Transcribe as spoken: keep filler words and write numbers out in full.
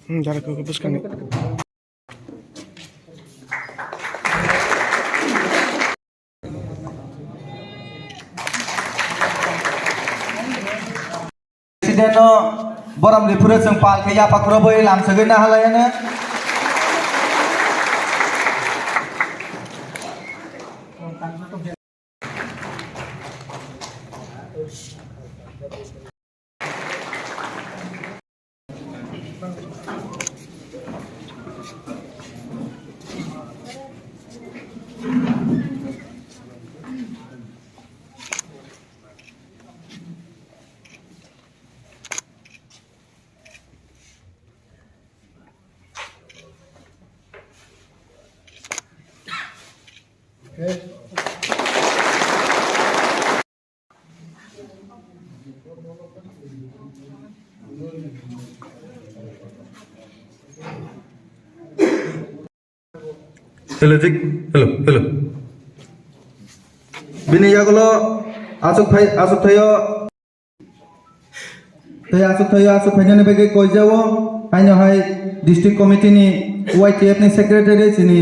Hmm, jara kok bwskangni. President no borom riphuru chwng pal khe yapha khurobwi lamsogwi nahalaiano. Hello, Jik. Hello, hello. Bini yagulo aswk phai, aswk thaio. Tei aswk thaio, aswk phainani bagwi koijao. Haino hai district committee ni Y T F ni secretary chini